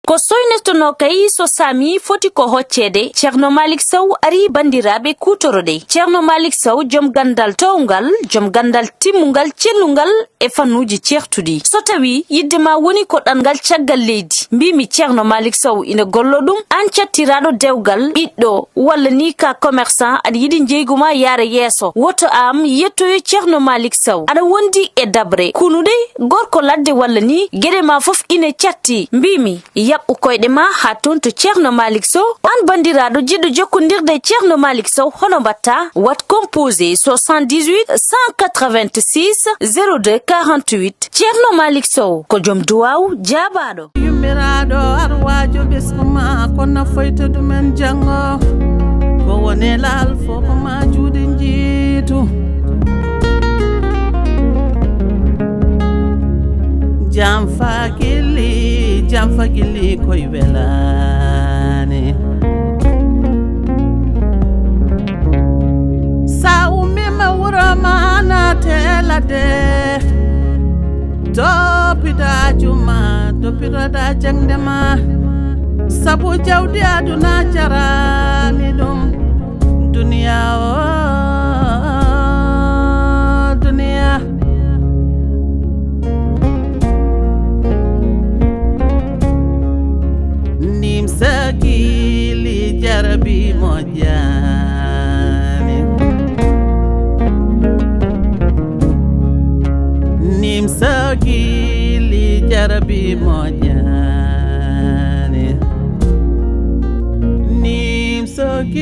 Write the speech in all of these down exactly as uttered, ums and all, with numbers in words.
Ko soynetonoo kay so saami foti ko hocceede, Ceerno Maalik Sow arii banndiraaɓe kuutoro-ɗee. Ceerno Maalik Sow, jom ganndal toowngal, jom ganndal timmungal, cellungal e fannuuji ceertuɗi. So tawii yiɗde ma woni ko ɗanngal caggal leydi, mbiimi Ceerno Maalik Sow ina golloo ɗum, aan cattiraaɗo dewgal, ɓiɗɗo, walla nii ka commerçant, aɗa yiɗi njeygu ma yaara yeeso, woto aan yettoyo Ceerno Maalik Sow. Aɗa wondi e daɓre, kunuɗe, gorko ladde walla nii, geɗe ma fof ine catti. Mbiimi, yaɓɓu koyɗe ma haa toon to Ceerno Maalik Sow. Aan banndiraaɗo jiɗɗo jokkondirde e Ceerno Maalik Sow, hono mbaɗtaa? Waɗ composé soixante-dix-huit cent quatre-vingt-six zéro deux quarante-huit. Ceerno Maalik Sow ko jom duwaaw jaabaaɗo. Yummiraaɗo arwaajo ɓesngu ma, ko nafoyta ɗumen janngo. Ko woni laal fof ko ma juuɗe njiitu. Jam fakili, jam fakili koy welani. Sa ummima wuro ma naate ladde. Toppita juma, toppitoɗa jaŋde ma. Sabu jawdi aduna jarani ɗum. Duniya o, duniya. Nim sakili jarabi moƴƴani. Nim sakili jarabi moƴƴani. Nim sakili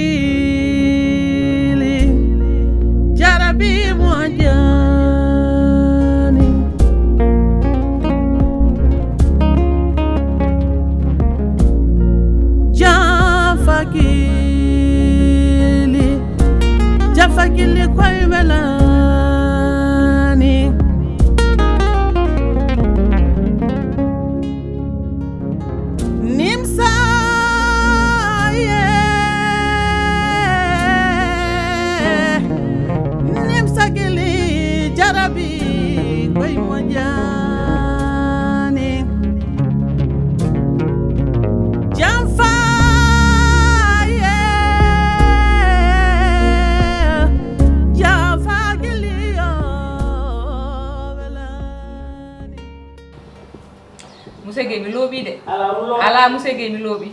jarabi moƴƴani. Jafakili, jafakili koy welani. Nimsa, yeah. Nimsa gili jarabi koy moƴƴani. Jamfa, yeah. Jamfa gili yo welani. Monsieur Guèye, mi looɓi de. Ala, on looɓi. Ala, monsieur Guèye, mi looɓi.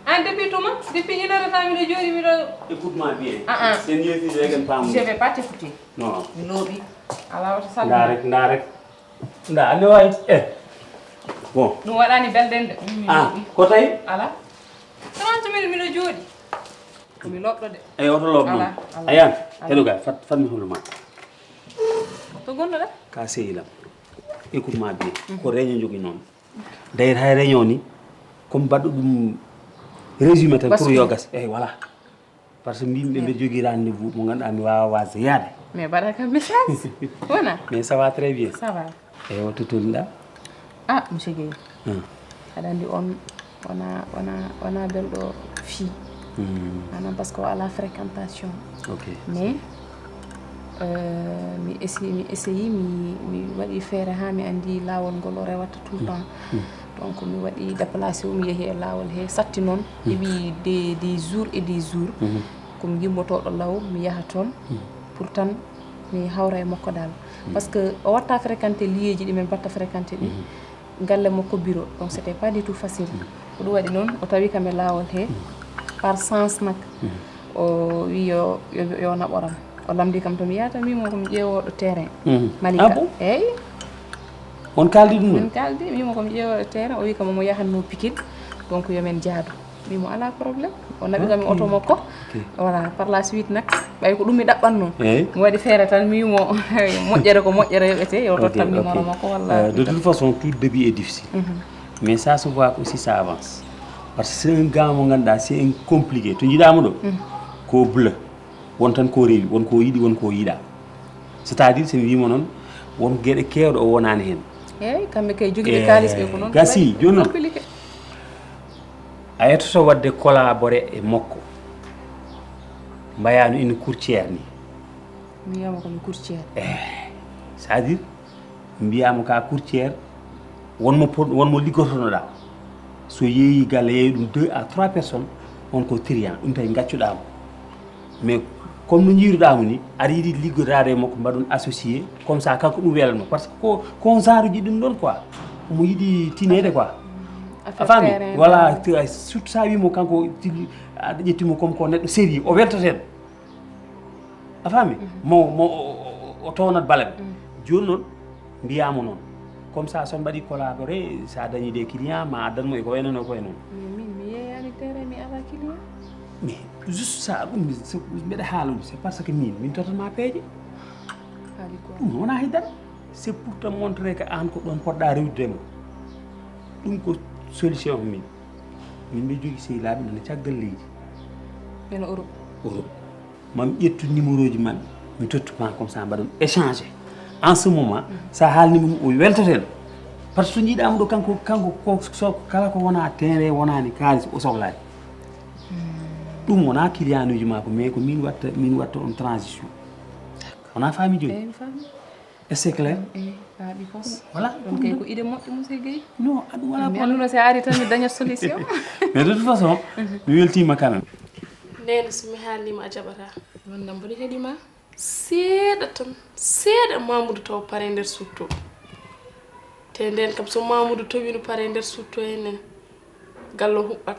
An, depuis tuma, depuis une heure de temps, miɗo jooɗi, miɗo Écoute-moi bien. Ah, ah. Sen yewtide rek en paamu. Je vais pas t'écouter. Non. Mi looɓi. Ala, wata salmi. Nda rek, nda rek. Nda, ande wawi. Eh. Bon. Ɗum waɗani belɗe de. Mm, mi looɓi. Ah, ko tawi? Ala. Trente minutes miɗo jooɗi. Ko mi loɓɗo de. Eyi, oto loɓ noon. Ala, ala. Ayan, ala. Heɗo ga, fat, fat mi holo ma. To gonnoɗa? Ka sehilam. Écoute-moi bien. Mhm. Ko réunion jogui noon. D'ailleurs, hay réunion ni, comme baɗɗo ɗum résumé tan pour yo gas. Eyi, voilà. Parce que mbimi ɓe mbeɗa jogui rendez-vous mo ganduɗa mi wawa wasde yaade. Mais mbaɗa kam message. Wona? Mais ça va très bien. Ça va. Eyi, o totolɗa? Ah, monsieur Guèye. Hmm. Aɗa andi on wona, wona, wona belɗo fii. Hmm. Maanaam parce que o ala fréquentation. Ok. Mais, euh, mi essayi, mi essayi, mi, mi waɗi feere haa mi andi laawol ngol o rewata tout le temps. Hmm. Donc mi waɗi déplacé o, mi yehi e laawol he, satti noon, heɓi des, des jours et des jours. Mhm. Ko mi gimmotoɗo law, mi yaha toon. Mhm. Pour tan mi hawra e makko dal. Mhm. Parce que o watta fréquenté lieuji ɗi min batta fréquenté ɗi. Mhm. Galle makko bureau, donc c'était pas du tout facile. Mhm. Ko ɗum waɗi noon, o tawi kam e laawol he, mhm, par chance nak, mhm, o wi yo, yo, yo naɓoram. O lamdi kam to mi yahata, mi wimo ko mi ƴeewoɗo terrain. Mhm. Malika. Ah bon? Eyyi. On kaldi ɗum ɗon? Min kaldi, mi wimo ko mi ƴeewoɗo terrain, o wi kam omo yahanno Pikine, donc yo min jaadu. Mi wimo ala problème. O naɓi kam e, ok, oto makko. Ok. Voilà, par la suite nak, ɓay ko ɗum mi ɗaɓɓanno. Eyyi. Mi waɗi feere tan, mi wimo moƴƴere ko moƴƴere yoɓete, yo, ok, tottam numéro, ok, makko walla. Euh, de toute façon, tout début est difficile. Mhm. Mais ça se voit que aussi ça avance. Parce que c'est un gars mo ganduɗa, c'est un compliqué. To jiiɗamo ɗo, mhm, ko bleu. Won tan ko rewi, won ko yiɗi, won ko yiɗa. C'est-à-dire, so mi wimo noon, won geɗe kewɗe o wonani hen. Eyyi, kamɓe kay jogiiɓe, eh, kaalis ɓe ko noon. Gasi, joni noon. Compliqué. A yettoto wadde collaboré e makko. Mbayano ina courtière ni. Mi wiyama ko mi courtière. Eh, c'est-à-dire, mbiyama ka courtière, wonmo pod-, wonmo liggotonoɗa. So yeeyi galle, yeeyi ɗum deux à trois personnes, on ko triant, ɗum tawi gaccuɗaamo. Mais comme no njiiruɗaamo ni, aɗa yiɗi liggodaade e makko, mbaɗon associé, comme ça kanko ɗum welanmo. Parce que ko, ko genre ji ɗum ɗon quoi. Omo yiɗi tineede quoi. A faami? Voilà, surtout so a wiimo kanko, aɗa ƴetti mo comme ko neɗɗo sérieux, o weltoto heen. A faami? Mo, mo, o, o, o townat bala ɓe. Jooni noon, mbiyaamo noon. Comme ça, so mbaɗi collaboré, so a dañi des clients, ma addan mo e ko wayno no, ko wayno no. Mais min, mi yeeyaani terrain, mi alaa client. Mais juste ça, ɗum, c'est, mbeɗa haala ɗum, c'est parce que min, min totat ma peeje. Haali ko? Ɗum wonaa hay dara. C'est pour te montrer que aan ko ɗoon poɗɗa rewdude mo. Ɗum ko solution min. Min mbiɗa jogii sehilaaɓe nana caggal leydi. Ene Europe. Europe. Ma mi ƴettu numéro ji maɓɓe, mi tottu ma, comme ça mbaɗon échange. En ce moment, so a haalni mo ɗum, o weltoto heen. Par ce que so njiiɗaama ɗo, kanko, kanko ko, so kala ko wonaa terrain, wonaani kaalis, o sohlaani. Ɗum wonaa client uji maa ko, mais ko min watta, min watta on transition. Wonaa faami jooni? Eeyi, mi faami. Est-ce que c'est clair? Eeyi, laaɓi fof. Voilà. Ɗum kay ko idée moƴƴo, monsieur Guèye. Non, aɗa wala problème. Mi annduno si a ari tan mi dañat solution. Mais de toute façon, mi weltiima quand même. Neene, so mi haalniima a jaɓataa. Wonde mboɗo heɗii ma. Seeɗa tan, seeɗa Mamoudou taw pare nder suuto. Te ndeen kam so Mamoudou tawino pare nder suuto henen, gallo huɓɓat.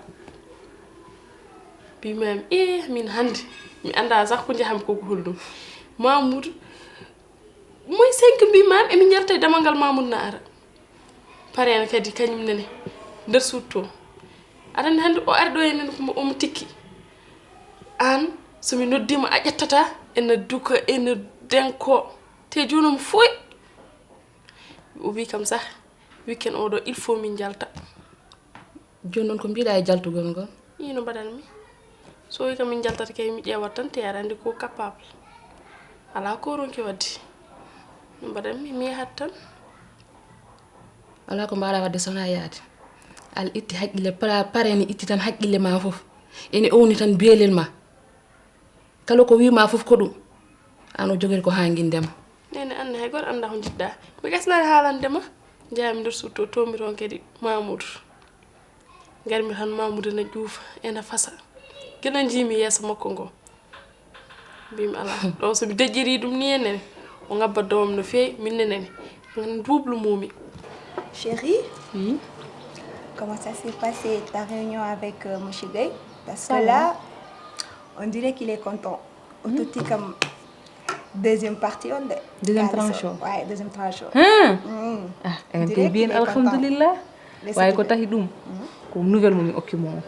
Mbiimi, eh, min hannde, mi anndaa sax ko njahami ko, ko holɗum. Mamoudou, moy cinq mbiimi, emi njalta e damal ngal Mamoudou na ara. Pare en kadi kañum nene nder suuto. Aɗa anndi hannde o ari ɗo e nen ko omo tikki. Aan, so mi noddiima a ƴettataa, ene duka, ene denko. Te jooni omo fooyi. O wii kam sax, weekend oɗo, il faut min njalta. Jooni noon ko mbiɗa e jaltugol ngol? Ii, no mbaɗanmi? So wii kam min njaltata kay, mi ƴeewat tan, te aɗa anndi ko capable. Alaa ko ronki waɗde. No mbaɗanmi, mi yahat tan. Alaa ko mbaɗa waɗde so wonaa yaade. Al itti haqqille, para-, pare ne itti tan haqqille ma fof. Ene owni tan beelel ma. Kala ko wiima fof ko ɗum. Aan o jogori ko haa ngindema. Neene, aan ne hay gooto anndaa ko njiɗɗaa. Mi gasnaani haalande ma. Njaami nder suuto, toomi toon kadi Mamoudou. Ngarmi tan Mamoudou ene ƴuufa, ene fasa. Gila njiimi yeeso makko ngo. Mbiimi alaa. Ɗo so mi deƴƴirii ɗum ni e nene. O ngabba doomam no feewi, min ne nene. Ngan duublu muumi. Chérie, oui, comment ça s'est passé ta réunion avec, euh, monsieur Guèye? Parce que là, on dirait qu'il est content. O totti kam deuxième partie on de. Deuxième tranche o? Ouais, deuxième tranche o. Hein? Mm. Ah, en kay mbiyen alhamdulillah. Waawi ko tahi ɗum ko nouvelle mo mi okki mo o.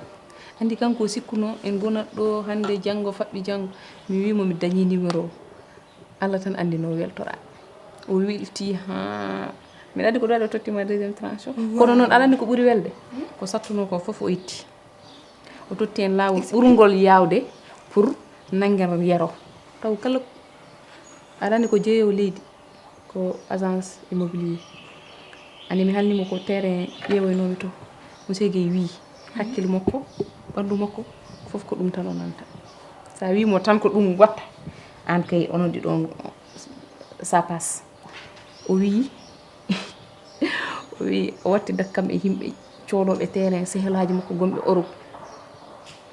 Anndi kanko o sikkuno en ngonat ɗo hannde, janngo, faɓɓi janngo. Mi wii mo mi dañii numéro o. Allah tan anndi no weltoraa. O weltii haa, mbiɗa anndi ko ɗo waɗi o totti ma deuxième tranche o. Kono noon, aɗa anndi ko ɓuri welde? Ko sattunoo ko fof o itti. O totti en laawol ɓurngol yaawde pour nanngen yero. Taw kala, aɗa anndi ko jeeyowo leydi, ko agence immobilier. Anndi mi haalni mo ko terrain ƴeewoynoomi to. Monsieur Guèye wii, hakkille makko, ɓanndu makko, fof ko ɗum tan o nanta. So a wii mo tan ko ɗum watta, aan kay onon ɗiɗo on, ça passe. O wii, o wii o watti dakkam e yimɓe coodooɓe terrain, sehelaaji makko gonɓe Europe.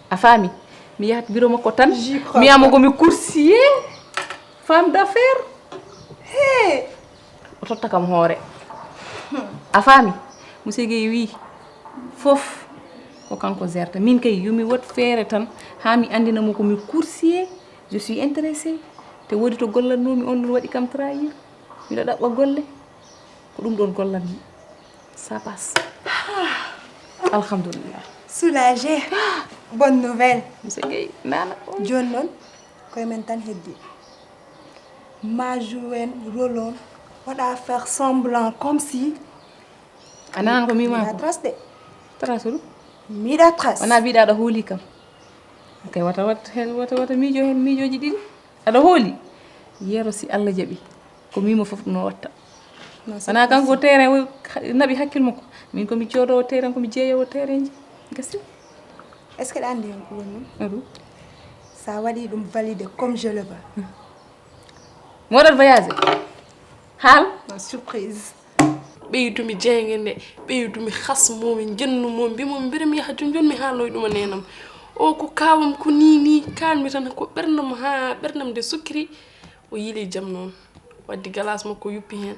A faami? Mi yahat bureau makko tan, mi wiya mo ko mi courtier, femme d'affaires. Hey! O totta kam hoore. A faami? Monsieur Guèye wii, fof ko kanko gerta. Min kay, yo mi waɗ feere tan, haa mi anndina mo ko mi courtier, je suis intéressé. Te woodi to gollatnoomi, on ɗum waɗi kam trahir. Miɗo ɗaɓɓa golle. Ko ɗum ɗon gollatmi. Ça passe. Alhamdulillah. Soulagé. Bonne nouvelle. Monsieur Guèye, nana. Jooni noon, koye men tan heddi. Ma jouer rôle on, waɗa faire semblant comme si. A nanan ko mi wiima ko? Trace de. Trace ɗum? Miɗa trace. Wona mbiɗa aɗa hooli kam. Ok, wata, wata, wata, wata miijo heen miijooji ɗiɗi. Aɗa hooli? Yero si Allah jaɓi. Ko miimo fof ɗum o watta. Wona kanko terrain o naɓi hakkil makko. Min ko mi coodoowo terrain, ko mi jeeyoowo terrain ji. Gasi. Est-ce que ɗa anndi heen ko woni ɗum? Aɗu. Sa waɗi ɗum validé comme je le veux. Mi waɗat voyage. Haal? Ma surprise. Ɓeydumi jeeynge nde, ɓeydumi hasmo, mi njennumo, mbimo mbere mi yaha jon jon mi haaloy ɗum e neenam. O ko kaawam ko nii nii, kaalmi tan ko ɓerndam haa ɓerndam nde sukkiri. O yiili jam noon. Waddi galaas makko yuppi heen.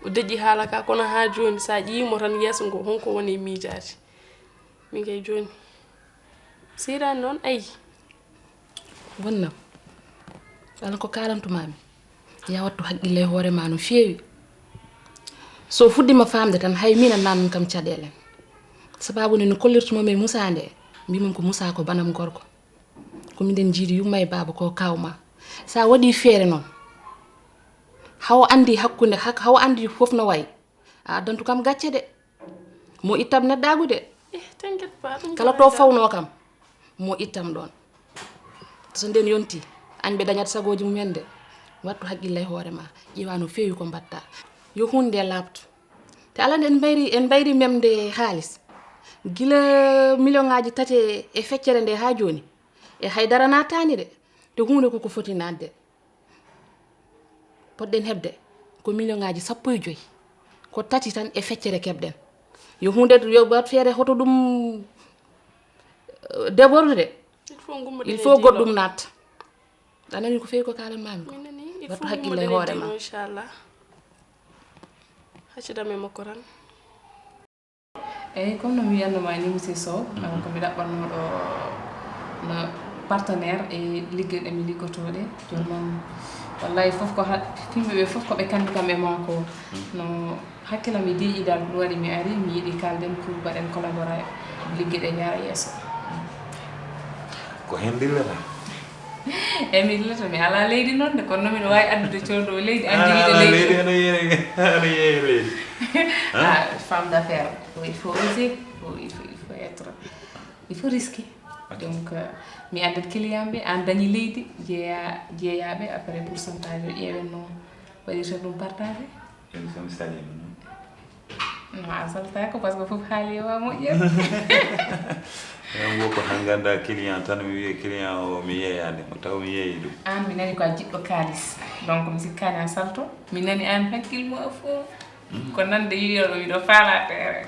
O deƴƴi haala ka, kono haa jooni so a ƴiimo tan yeeso ngo, honko woni e miijaaji? Min kay jooni. Seydaani noon, ayi. Bonnam. Alan ko kaalantumaami. Yaa wattu haqqille e hoore ma no feewi. So fuɗɗiima faamde tan, hay miin a naatnan kam caɗeele. Sabaabu nde no kollirtunomi e Musaa nde, mbimam ko Musaa ko banam gorko. Ko miɗen njiidi yumma e baaba ko kaaw ma. So a waɗii feere noon, haw anndi hakkunde, hak-, haw anndi fof no wayi. A addantu kam gacce de. Mo ittam neɗɗaagu de. Eh, t'inquiète pas, ɗum Kala ko to fawnoo kam, mo ittam ɗoon. So ndeen yonti, añɓe dañat sagooji mumen de. Wattu haqqille e hoore ma. Ƴeewa no feewi ko mbaɗta. Yo huunde nde laaɓtu. Te alaa nde en mbayri, en mbayri memde haalis. Gila miliyoŋaaji tati e feccere nde haa jooni. E haydara naataani de. Te huunde ko ko foti naatde. Poɗɗen heɓde ko miliyoŋaaji sappo e joy. Ko tati tan e feccere keɓɗen. Yo huunde, yo waɗ feere hoto ɗum, eh, déborde de. Il faut ngummoɗen Il e faut diino. Goɗɗum naat. A nani ko feewi ko kaalan maami ko? Min nani, il Wattu faut haqqille e ngummoɗen e hoore diino, ma. Inchallah. Haccidam e makko tan. Eyyi, comme no mi wiyatnoo ma ni, monsieur Sow, Mhm. ko mi ɗaɓɓatnooɗo no partenaire e liggeɗe mi liggotoo ɗe. Jooni noon, wallaahi, fof ko ha-, yimɓe ɓe fof ko ɓe kanndi kam e maa ko. Mhm. No hakkillam e deeƴi dal, ɗum waɗi mi ari, mi yiɗi kaalden pour mbaɗen collaborer, liggeɗe yaara yeeso. Ko heen ndillata? E mi dillata, mi alaa leydi noon de, kono noon miɗo waawi addude coodo leydi, Ah, anndi yiɗo alaa leydi. Leydi, aɗa yeeya, aɗa yeeya leydi. Ah, femme d'affaires, il faut oser, il faut, il faut, il faut être, il faut risquer. Ok. Donc, euh, mi addat client ɓe, aan dañi leydi, jeeya, jeeyaaɓe, après pourcentage o ƴeewen no waɗirta ɗum partagé. Émission mi salii mo noon. No, a saltaaka, parce que fof haali yo a moƴƴa. Eɗen wo ko han nganndaa client tan, mi wiya client o mi yeeyaani mo, taw mi yeeyi ɗum. Aan mi nani ko a jiɗɗo kaalis, donc mi sikkaani a salto. Mi nani aan hakkil mo a fof. Mm. Ko nande yiɗoɗo miɗo faala terrain.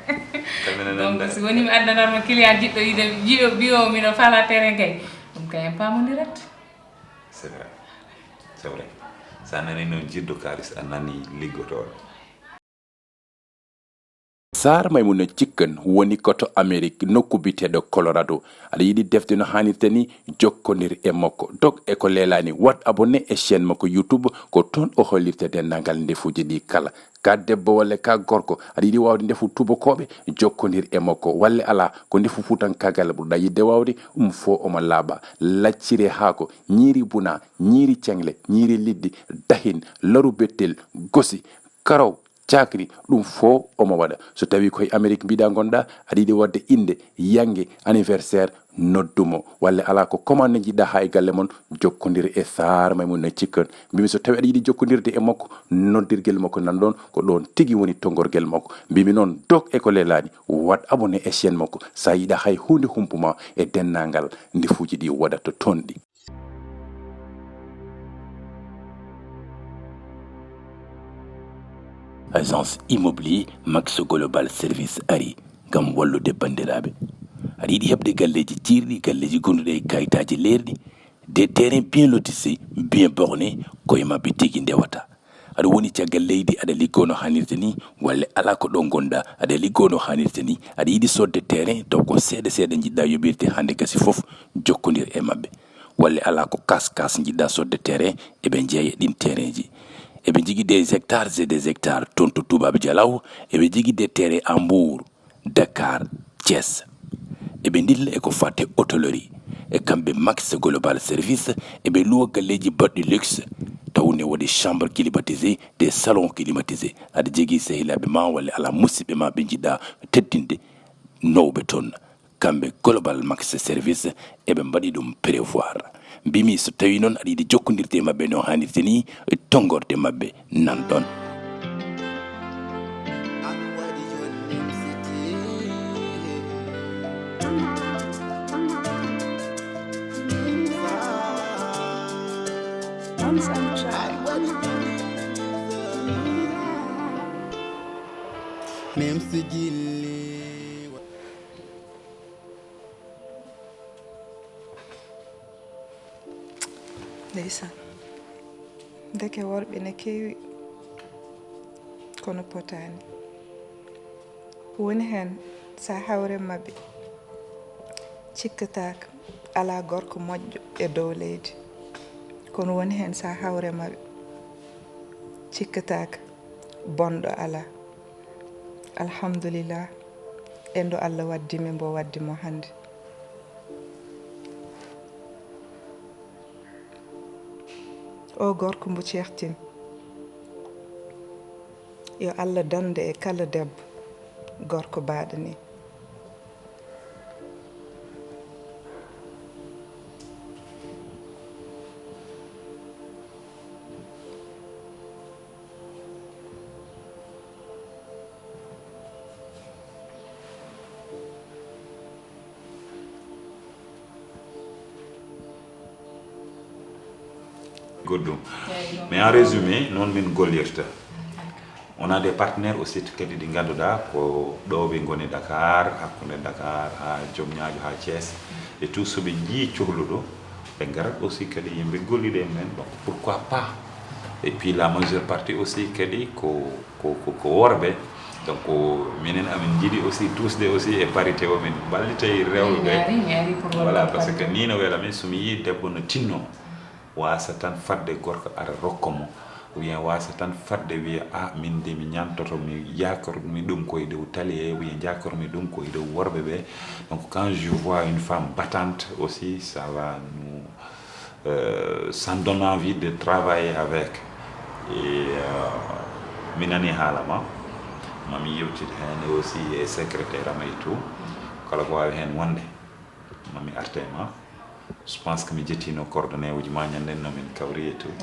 Kamina Donc nanda. Si woni mi addanat mo client jiɗɗo yiɗo, jiɗo biyo miɗo faala terrain kay, ɗum kay en paamondirat. C'est vrai. C'est vrai. Sa nani noon jiɗɗo kaalis, a nani liggotooɗo. Saar Maymuna Cikken woni ko to Amerik, nokku biyeteeɗo Colorado. Aɗa yiɗi defde no haanirta ni? Jokkondir e makko. Dog e ko leelaani, waɗ abonné e chaîne makko YouTube, ko toon o hollirta denndaangal ndefuuji ɗi kala. Ka debbo walla ka gorko, aɗa yiɗi waawde ndefu tuubakooɓe? Jokkondir e makko. Walla alaa, ko ndefu fuutankaagal ɓurɗaa yiɗde waawde? Ɗum fof omo laaɓa. Lacciri e haako, ñiiri buna, ñiiri ceŋle, ñiiri liɗɗi, dahin, laru bettel, gosi, karaw, cakri, ɗum fof omo waɗa. So tawii ko e Amerik mbiɗa ngonɗaa, aɗa yiɗi waɗde innde, yannge, anniversaire, noddu mo. Walla alaa ko commande njiɗɗaa haa e galle mon, jokkondir e Saar Maymuna Cikken. Mbimi so tawii aɗa yiɗi jokkondirde e makko, noddirgel makko nan ɗoon, ko ɗoon tigi woni tonngorgel makko. Mbimi noon, dog e ko leelaani, waɗ abonné e chaîne makko. So a yiɗaa hay huunde humpu ma e denndaangal ndefuuji ɗi waɗata toon ɗi. Agence immobilier Max Global Service ari ngam wallude banndiraaɓe. Aɗa yiɗi heɓde galleeji ciirɗi, galleeji gonduɗi e kayitaaji leerɗi, des terrains bien lotissés, bien bornés, ko e maɓɓe tigi ndewata. Aɗa woni caggal leydi, aɗa liggoo no haanirta ni, walla alaa ko ɗo ngonɗaa, aɗa liggoo no haanirta ni, aɗa yiɗi soodde terrain, taw ko seeɗa seeɗa njiɗɗaa yoɓirde, hannde gasi fof, jokkondir e maɓɓe. Walla alaa ko kas kas njiɗɗaa soodde terrain, eɓe njeeya ɗin terrainji. Eɓe njogii des hectares et des hectares toon to Toubab Dialaw, eɓe njogii des terrains à Mbour, Dakar, Thiès. Eɓe ndilla e ko faati e hôtellerie. E kamɓe Max Global Service, eɓe luwa galleeji baɗɗi luxe, taw ne waɗi chambre climatisée, des salons climatisés. Aɗa jogii sehilaaɓe ma walla alaa musiɓɓe ma ɓe njiɗɗaa teddinde, nawɓe toon. Kamɓe Global Max Service, eɓe mbaɗi ɗum prévoir. Mbimi so tawii noon aɗa yiɗi jokkondirde e maɓɓe no haanirta ni, tonngorde maɓɓe nan ɗoon. Sigilli. Ndeysaan. Ndeke worɓe ne keewi, kono potaani. Woni heen, so a hawre maɓɓe, cikkataaka, alaa gorko moƴƴo e dow leydi. Kono woni heen, so a hawre maɓɓe, cikkataaka, bonɗo alaa. Alhamdulillah, e ndu Allah waddi mi, mbo waddi mo hannde. O gorko mbo ceertin. Yo Allah dande e kala debbo gorko baaɗo ni. Goɗɗum. Mais en résumé, noon min gollirta. On a des partenaires aussi kadi ɗi ngannduɗaa ko ɗo ɓe ngoni, Dakar, hakkunde Dakar, haa Joom Ñaajo, haa Thiès. Et tout, so ɓe njii cohluɗo, ɓe ngarat aussi kadi yimɓe gollida e men. Donc, pourquoi pas? Et puis, la majeure partie aussi kadi ko, ko, ko, ko worɓe. Donc, minen amin njiɗi aussi tuusde aussi e parité o, min mballitay rewɓe ɓe. Voilà, parce que nii no wela min, so mi yii debbo no tinno, waasa tan fadde gorko ara rokka mo, ou bien waasa tan fadde wiya, ah, min de mi ñantoto, mi yaakor mi ɗum ko e dow tali he, ou bien njaakor mi ɗum ko e dow worɓe ɓe. Donc, quand je vois une femme battante aussi, ça va nous, euh, ça me donne envie de travailler avec. Et, euh, mi nani haala ma, mami yewtid heen aussi e secrétaire am et tout. Kala ko waawi heen wonde, mami arte ma. Je pense que mi jettino coordonnées uji ma, ñande no min kawri et tout.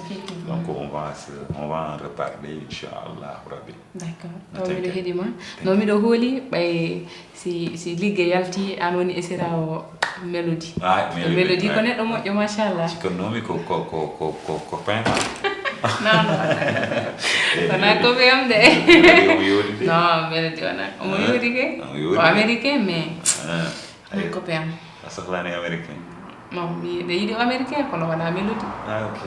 Donc, on va se, on va en reparler, inchallah rabbi. D'accord. Taw miɗo heɗi ma. No miɗo hooli ɓay si, si ligge yalti, an woni e sira o Mélodie. Ah, Mélodie, Mélodie ko neɗɗo moƴƴo, machallah. Cikkannomi ko, ko, ko, ko, ko copain ma. Non, non. Wona copain am de. Mélodie omo yooɗi de. Non, Mélodie wona. Omo yooɗi ke. Omo yooɗi. Ko américain, mais wona copain am. A sohlaani américain? Non, mi yiɗi américain, kono wona Mélodie. Ah, ok.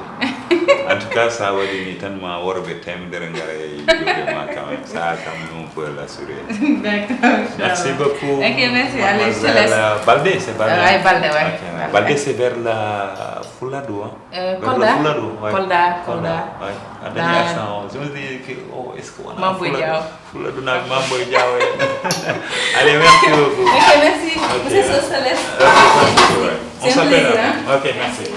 En tout cas, ça waɗi ni tan ma worɓe temedere ngara e juuɗe ma quand même. Ça, quand même, on peut l'assurer. D'accord. Merci beaucoup. Ok, merci. Allez, je te laisse. Balde, c'est Balde. Ouais, Balde, ouais. Ok, ouais. Balde, c'est vers la Fuladu, hein? Euh, Kolda. Kolda, Kolda, ouais. A dañi accent o. Je me dis que, oh, est-ce que wona Mamboy Diaw. Fuladu naaɓe Mamboy Diaw en. Allez, merci beaucoup. Ok, merci. Ok. Monsieur Sow, je te laisse. Ok, merci. Ouais. On s'appelle après. Ok, merci.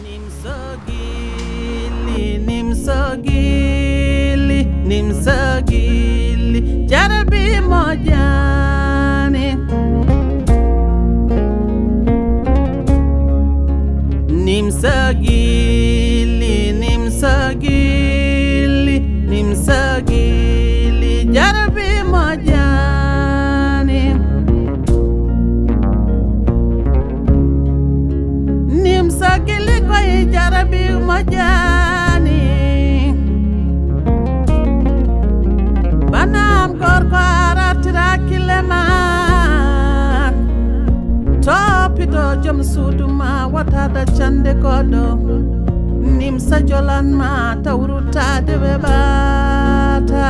Nimso gilli, nimso gilli, nimso gilli, jarabi moƴƴaani. Nimso gilli, nimso gilli, nimso gilli, jarabi moƴƴaani. Nimso gilli koye jarabi moƴƴaani. Banam gorko artira kille ma. Toppito joom suudu ma, wata dañde cande goɗɗo. Nimsa jolan ma, taw ruttaade weɓaata.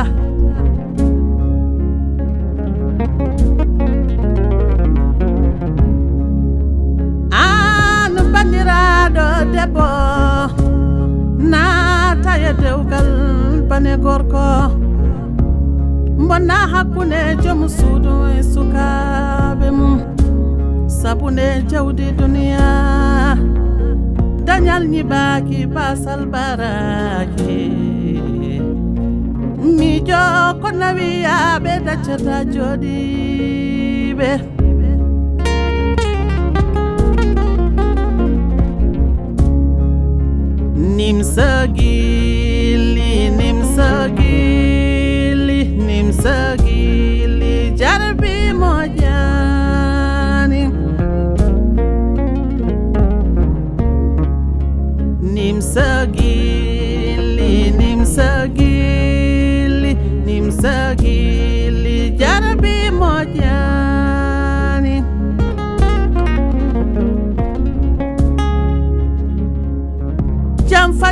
Aan banndiraaɗo debbo, naata e dewgal bane gorko. Mbonna hakkunde joom suudu e sukaaɓe mum. Sabu nde jawdi duniya, dañal ñibaaki, baasal baraaki. Miijo ko nawiyaaɓe daccata jooɗiiɓe. Nimsa gilli, nimsa gilli, nimsa gilli, jarabi moƴƴaani. Nimsa gilli, nimsa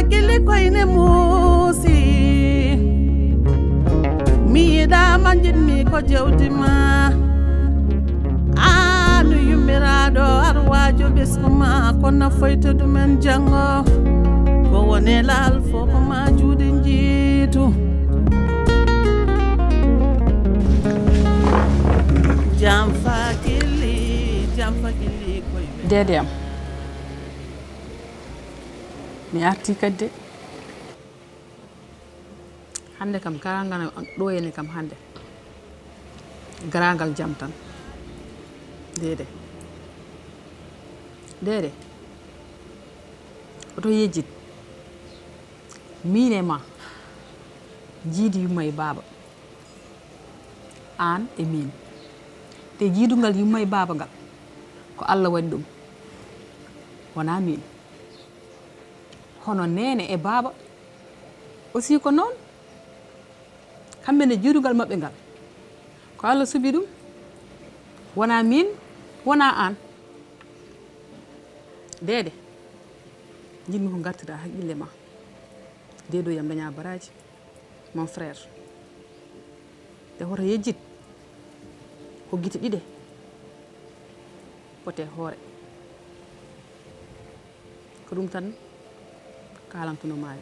Gili koyne muusi. Mi yiɗaama, njiɗmi ko jawdi ma. Aanu yummiraaɗo arwaajo ɓesngu ma, ko nafoyta ɗumen janngo. Ko woni laal fof ko ma juuɗe njiitu. Jam fa gili, jam fa gili koye. Deede am. Mi artii kadi de. Hannde kam, garangal ɗo ene kam hannde. Garangal jam tan. Deede. Deede. Oto yejjit. Miin e ma. Jiidi yumma e baaba. Aan e miin. Te jiidungal yumma e baaba ngal, ko Alla waɗi ɗum. Wonaa miin. Hono neene e baaba aussi ko noon. Kamɓe ne, jiidungal maɓɓe ngal, ko Alla suɓi ɗum. Wonaa miin, wonaa aan. Deede, njiɗmi ko ngartiraa hakkille ma. Deedo yam dañaa baraaji, mon frère. Te hoto yejjit ko gite ɗiɗe, potee hoore. Ko ɗum tan kaalantuno maami.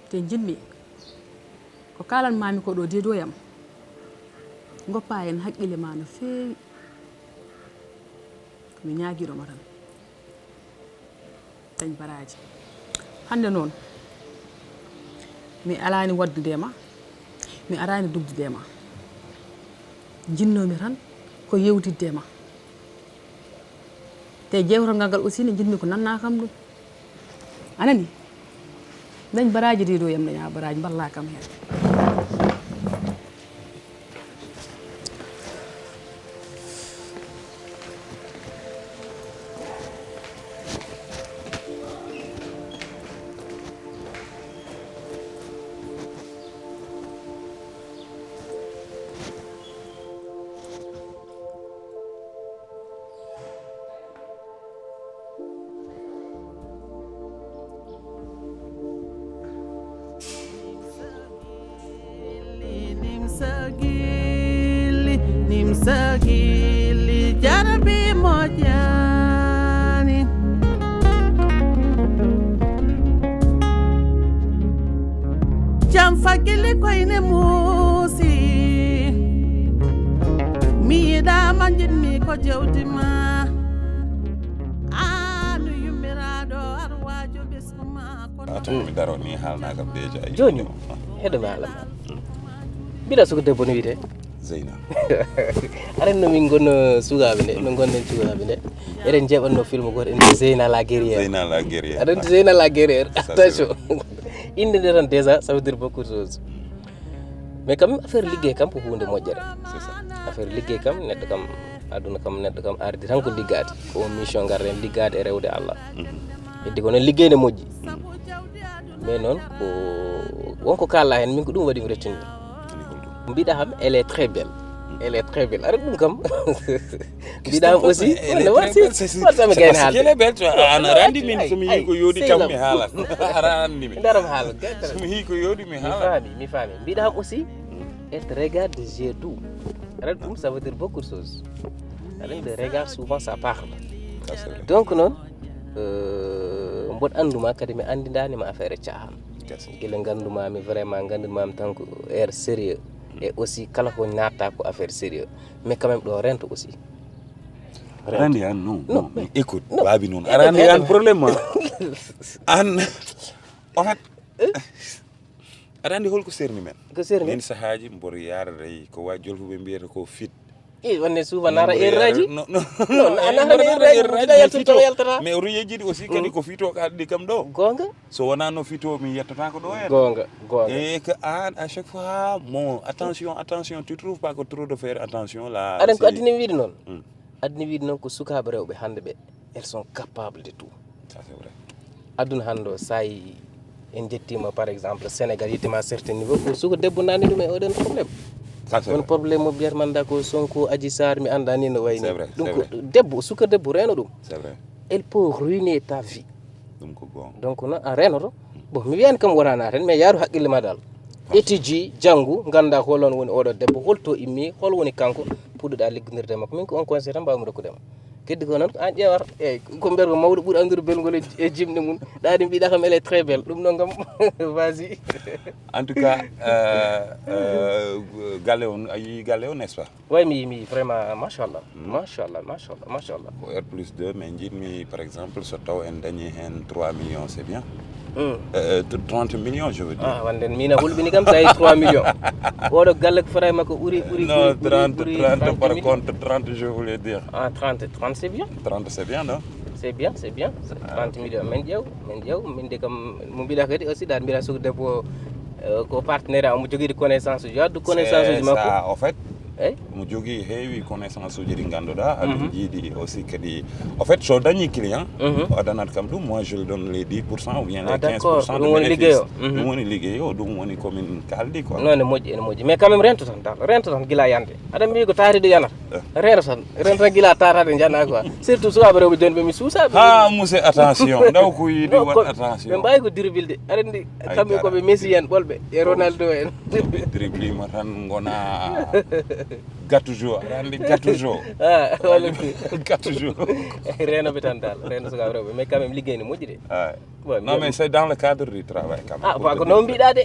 Te njiɗmi ko kaalan maami ko ɗo, deedo yam, ngoppa heen hakkille ma no feewi. Ko mi ñaagiiɗo ma tan. Dañ baraaji. Hannde noon, mi alaani waɗdude e ma, mi araani dugdude e ma. Njinnoomi tan ko yewtidde e ma. Te jeewtangal ngal aussi ne njiɗmi ko nanna kam ɗum. A nani? Dañ baraaji, deedo yam, dañaa baraaji, mballa kam heen. Nimsa gilli, nimsa gilli, jarabi moƴƴaani. Jam fa gilli koyne muusi. Mi yiɗaama, njiɗmi ko jawdi ma. Aanu yummiraaɗo arwaajo ɓesngu ma. Ato mi daro ni haalna kam déjà. Jooni, heɗo mi haala ma. Mbiɗa suka debbo no wiyetee? Zeyna. Aɗa anndi no min ngonno sukaaɓe nde, no ngonɗen sukaaɓe nde. Eɗen njeeɓatno film gooto, en mbiyi Zeyna la guerrière. Zeyna la guerrière. Aɗa anndi Zeyna la guerrière. Ça, c'est vrai. Attention. Innde nde tan déjà, ça veut dire beaucoup de choses. Mais kam, affaire liggey kam ko huunde moƴƴere. C'est ça. Affaire liggey kam, neɗɗo kam, aduna kam, neɗɗo kam ardi tan ko liggaade. Ko on mission ngarɗen, liggaade e rewde Allah. Mhm. Heddi ko noon liggey ne moƴƴi. Mhm. Mais noon, ko won ko kaalɗaa heen, min ko ɗum waɗi mi rettinde. Mbiɗa kam, elle est très belle. Elle est très belle. Aɗa ɗum kam. Mbiɗa kam aussi, elle est très belle, c'est, c'est parce que mi gayni haalde. Elle est belle, tu vois. Ana randi min, so mi yii ko yooɗi kam, mi haala. Aɗa anndi mi. Ndaram haala. So mi yii ko yooɗi, mi haala. Mi faami, mi faami. Mbiɗa kam aussi, elle te regarde des yeux doux. Aɗa ɗum, ça veut dire beaucoup de choses. Aɗa anndi, le regard, souvent, ça parle. Ça, c'est vrai. Donc, noon, euh, mboɗo annduma kadi mi anndindaani ma affaire caaxaan. Gila nganndumaami vraiment, nganndumaami tan ko air sérieux. Et aussi kala ko naatta ko affaire sérieux. Mais quand même ɗo rento aussi. Aɗa anndi an, non, non, mais écoute, baabi noon. Aɗa anndi an problème ma. An, en fait, aɗa anndi holko serni men? Ko serni? Min sahaaji mboɗo yaara day ko wa jolfuɓe mbiyata ko fit. I wonde suufa nara erraji. Non, non. Non, a nara erraji, mbiɗa yaltude tawa yaltata. Mais oto yejjidi aussi kadi ko fito ka addi kam ɗo. Goonga. So wonaa no fito mi yettata ko ɗo en. Goonga, goonga. Et que an, à chaque fois, bon, attention, attention, tu trouves pas que trop de faire attention là? Aɗa anndi ko addini wiide noon? Hmm. Addini wiide noon ko sukaaɓe rewɓe hannde ɓe, elles sont capables de tout. Ça, c'est vrai. Aduna hannde o, so a yii en njettiima, par exemple, Sénégal yettiima à certain niveau, ko suka debbo nani ɗum e oɗon problème. Ça, c'est vrai. On problème mo mbiyata man da ko Sonko, Adji Sarr, mi annda ni no wayni. C'est vrai, c'est vrai. Ɗum ko debbo, suka debbo reno ɗum. C'est vrai. Elle peut ruiner ta vie. Ɗum ko goonga. Donc noon a reenoto. Bon, mi wiyani kam wonana heen, mais yaaru haqqille ma dal. Étude, janngu, ngannda hol on woni oɗo debbo, holto immi, hol woni kanko, puɗɗuɗa liggondirde e makko. Min ko on conseil tan mbawmi rokkude ma. Keddi ko noon ko an ƴeewata. Eyyi, ko mbiyata ko mawɗo ɓuri anndude belgol e, e jimɗi mum. Ɗa ɗum mbiɗa kam elle est très belle. Ɗum noon kam, vas-y. En tout cas, euh, euh, galle on, a yii galle on, n'est-ce pas? Way mi, mi vraiment, machallah. Machallah, machallah, machallah. Ko R plus deux, mais njiɗmi, par exemple, so taw en dañi heen trois millions, c'est bien. Hmm. Euh, euh, trente millions, je veux dire. Ah, wande min a hulɓini kam, so a yii trois millions. Oɗo galle ko fota e makko ɓuri, ɓuri, non, ɓuri, ɓuri, trente, ɓuri trente, par trente mille. Contre, trente, je voulais dire. Ah, trente, trente, c'est bien. Trente, c'est bien, non? C'est bien, c'est bien. Ah, trente millions. Min ƴeew, min ƴeew, min de kam, mo mbiɗa kadi aussi, ɗa mbiɗa suka debbo, euh, ko partenaire am, omo jogii connaissance uji, wadde connaissance uji makko. C'est ça, en fait. Eyyi. Omo jogii heewi connaissance uji ɗi ngannduɗaa, aɗa jiiɗi aussi kadi. En fait, so dañi client, o adanat kam ɗum, moi je lui donne les dix pour cent ou bien les quinze pour cent de bénéfice. Ah, d'accord. Ɗum woni liggey o. Ɗum woni liggey o, ɗum woni ko min kaaldi quoi. Non, ene moƴƴi, ene moƴƴi. Mais quand même, rento tan, dal, rento tan gila yande. Aɗa mbiyi ko taariɗo yanata. Eh. Reeno tan, reeno tan gila tataade njana quoi. Surtout sukaaɓe rewɓe jooni ɓe mi suusaaɓe. Ha, monsieur, attention. Ndaw ko yiɗi. Non, waɗ ko attention. Ɓe mbawi ko dribblede. Aɗa andi, ay, kamɓe ko ɓe Messi en ɓolɓe e Ronaldo en. Ɓe driblima tan ngona Gattuso. Aɗa andi Gattuso. Ah, wala. Gattuso. Reenoɓe tan dal, reeno sukaaɓe rewɓe. Mais quand même, liggey ne moƴƴi de. Ay. Bon, non, mais c'est dans le cadre du travail quand même. Ah, pour te dire. Ko noon mbiɗa de.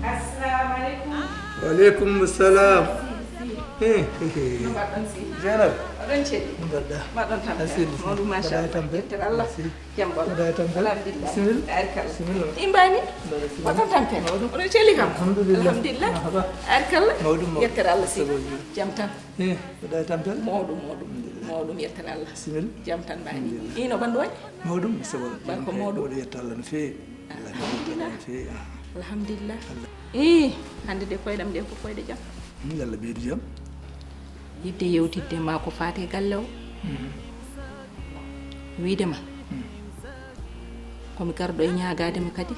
Assalamu alaikum. Wa alaikum salam. Eh, eh, eh. No mbaɗɗon si? Zainab. Oɗon celli? No mbaɗɗa? Mbaɗɗon tampere? Mawɗum, machallah. Mbaɗɗa tampere? Yettere Allah. Merci. Jam ɓolo. Mbaɗɗa tampere? Alhamdulillah. Bisimilla. Barikalla. Bisimilla. Imbani? Mbaɗɗa tampere? Mawɗum. Oɗon celli kam? Alhamdulillah. Alhamdulillah. Marhaba. Barikalla. Mawɗum, mawɗum. Yettere Allah si. Sabaji. Jam tan. Eh, mbaɗɗa e tampere? Mawɗum, mawɗum. Alhamdulillah. Mawɗum, yettere Allah. Bisimilla. Jam tan mbaɗi. Alhamdulillah. Ino ɓanndu waɗi? Mawɗum, mi sago. Ba ko mawɗum. Mawɗo yetta Allah no feewi. Alhamdulillah. Allah no feewi. Alhamdulillah. Allah. Eh, hannde de koyɗam ɗe ko koyɗe jam. Hmm, Allah ɓeydu jam. Yidde yewtidde ma ko faati e galle o. Hmm. Wiide ma. Hmm. Ko mi garɗo e ñaagaade ma kadi.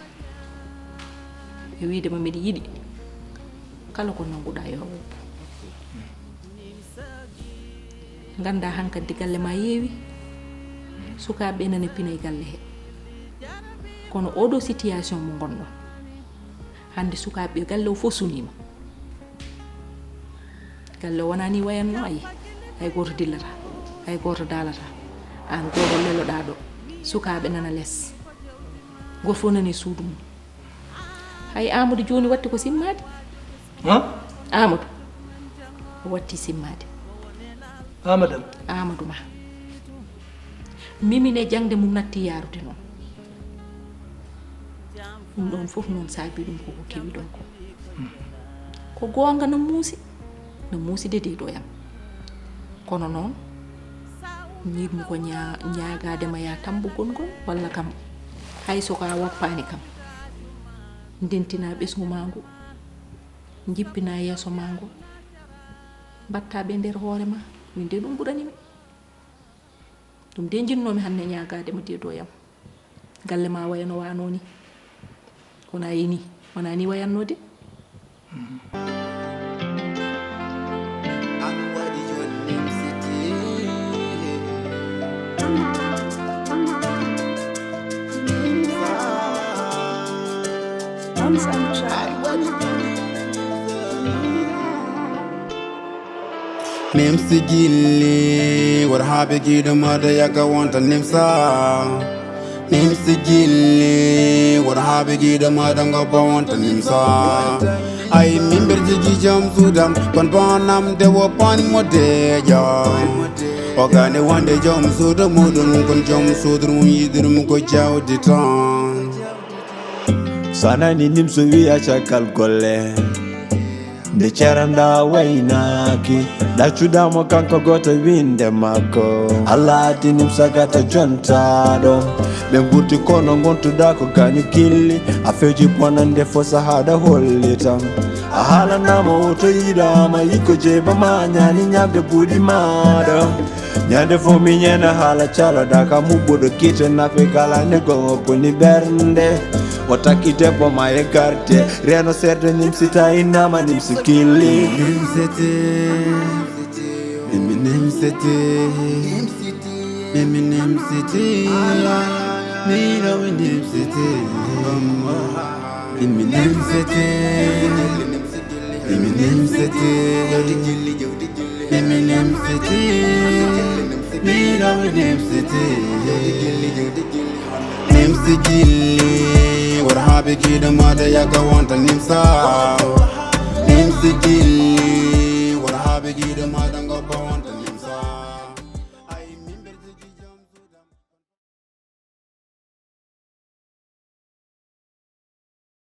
E wiide ma mbiɗa yiɗi. Kala ko nannguɗaa yo a woppu. Nganndaa hankadi galle ma yeewi, sukaaɓe ɓe nana pina e galle he. Kono oɗo situation mo ngonɗon, hannde sukaaɓe ɓe galle o fof suniima. Galle o wonaa ni wayatno, ayi, hay gooto dillataa, hay gooto daalataa. Aan gooto leloɗaa ɗo, sukaaɓe nana les. Gooto fof nani suudu mum. Hay Amadou jooni watti ko simmaade. Ha? Amadou. O watti simmaade. Amadou am? Amadou ma. Mimi ne jaŋde mum natti yaarude noon. Ɗum ɗoon fof noon saabi ɗum ko ko kewi ɗon ko. Hmm. Ko goonga no muusi. No muusi de dey ɗo yam. Kono noon, njiɗmi ko ñaa-, ñaagaade ma yaa tammbugol ngol, walla kam, hay so ko a woppaani kam. Ndentinaa ɓesngu maa ngu, njippinaa yeeso maa ngu, mbattaa ɓe nder hoore maa. Min de ɗum ɓurani mi. Ɗum de njinnoomi hannde ñaagaade ma de ɗo yam. Galle ma waya no waanoo ni. Kono a yii ni, wonaa ni wayatnoo de. Nimsi gilli, wor haa ɓe giɗo maɗa yaka wonta nimsa. Nimsi gilli, wor haa ɓe giɗo maɗa ngoppa wonta nimsa. Ay, min mber jigi jom suudam, kon bonam de wo pan mo deeƴa. O gane wonde jom suudu muɗum, kon jom suudu mum yiɗirum ko jawdi tan. So a nani nimso wiya caggal golle. Nde ceranɗa waynaaki, ɗaccuɗamo kanko goto winde makko. Allah addi nimsa gata jontaɗo. Ɓe gurti kono gontuɗa ko gaño gilli. A feji bonande fo sahaɗa hollitam. A haalanama woto yiɗama yikko jeybama ñaani ñamde buuɗi maɗa. Ñande fof mi ñeena haala caloɗa ka muɓɓuɗo gite nafe kala ne gongo boni ɓernde. O takki debbo ma e garde. Reeno seeɗa nimsita innama nimsi gilli. Nimsete, mi nimsete. Eminem City, mi ɗo Eminem City. Eminem City, Eminem City, Eminem City, mi ɗo Eminem City. Eminem City, what happened to the mother yaka wanta nimsa. Eminem City,